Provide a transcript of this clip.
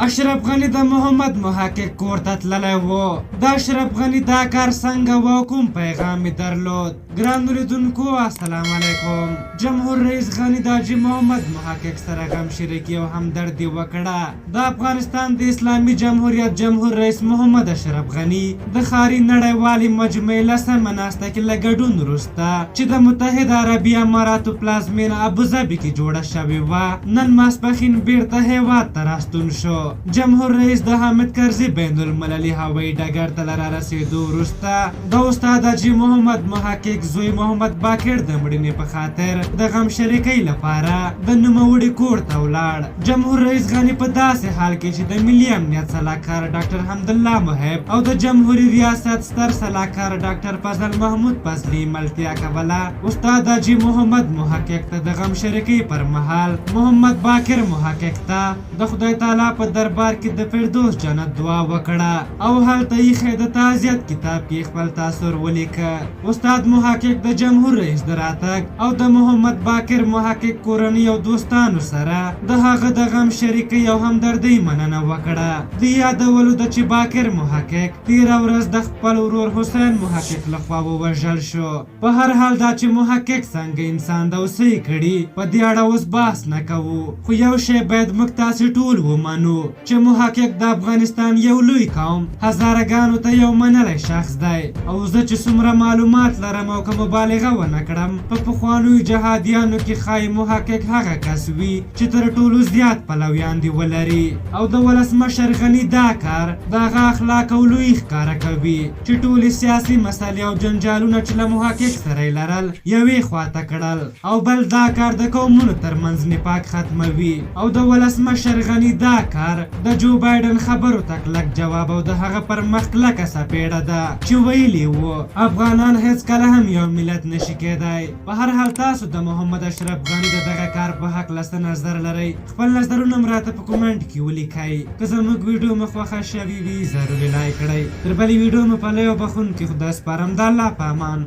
اشرف غني د محمد محقق کور ته تللی و. د اشرف غني دا کار څنګه و او کوم پیغام یې درلود؟ ګرانو لیدونکو السلام علیکم. جمهور رئیس غني د حاجي محمد محقق سره غم شریکي او همدردي وکړه. د افغانستان د اسلامي جمهوریت جمهور رئیس محمد اشرف غني د ښاري نړیوالې مجمعې لسمه ناسته کې له ګډون وروسته چې د متحده عربي اماراتو پلازمېنه ابوظبي کې جوړه شوې وه، نن ماسپښین بېرته هېواد ته راستون شو. جمهور رئیس د حامد کرزي بین المللي هوایي ډګر ته له رارسېدو وروسته د استاد حاجي محمد محقق زوی محمد باقر د مړینې په خاطر د غمشریکۍ لپاره د نوموړي کور ته ولاړ. جمهور رئیس غني په داسې حال کې چې د ملي امنیت سلاکار ډاکټر حمدالله محب او د جمهوري ریاست ستر سلاکار ډاکټر فضل محمود فضلي ملتیا کوله، استاد حاجي محمد محقق ته د غمشریکۍ پر مهال محمد باقر محقق ته د خدای تعالی په دربار کې د فردوس جنت دعا وکړه او هلته ایښی د تعزیت کتاب کې خپل تاثر ولیکه. استاد محقق د جمهور رئیس د راتګ او د محمد باقر محقق کورنۍ او دوستانو سره د هغه د غم شریکۍ او همدردۍ مننه وکړه. د یادولو ده چې باقر محقق تیره ورځ د خپل ورور حسین محقق له خوا ووژل شو. په هر حال دا چې محقق څنګه انسان ده او څه یې کړي په دې اړه اوس بحث نه کوو، خو یو شی باید موږ تاسې ټول ومنو چې محقق د افغانستان یو لوی قوم هزاره ګانو ته یو منلی شخص دی او زه چې څومره معلومات لرم او که مبالغه ونه کړم په پخوانیو جهادیانو کې ښایي محقق هغه کس وي چې تر ټولو زیات پلویان دې ولري او د ولسمشر غني دا کار د هغه اخلاق او لویي ښکاره کوي چې ټولې سیاسي مسئلې او جنجالونه چې له محقق سره یې لرل یوې خوا ته کړل او بل دا کار د قومونو تر منځ نفاق ختموي او د ولسمشر غني دا کار د جو بایډن خبرو ته کلک جواب او د هغه پر مخ کلکه څپېړه ده چې ویلي وو افغانان هېڅکله هم یو ملت نه شي کېدای. په هر حال تاسو د محمد اشرف غني د دغه کار په هکله څه نظر لرئ؟ خپل نظرونه هم راته په کومنټ کې ولیکئ. که زموږ ویډیو مو خوښه شوې وي ضرور یې لایک کړئ. تر بلې ویډیو مو په لوی او بخښونکي خدای سپارم د الله په امان.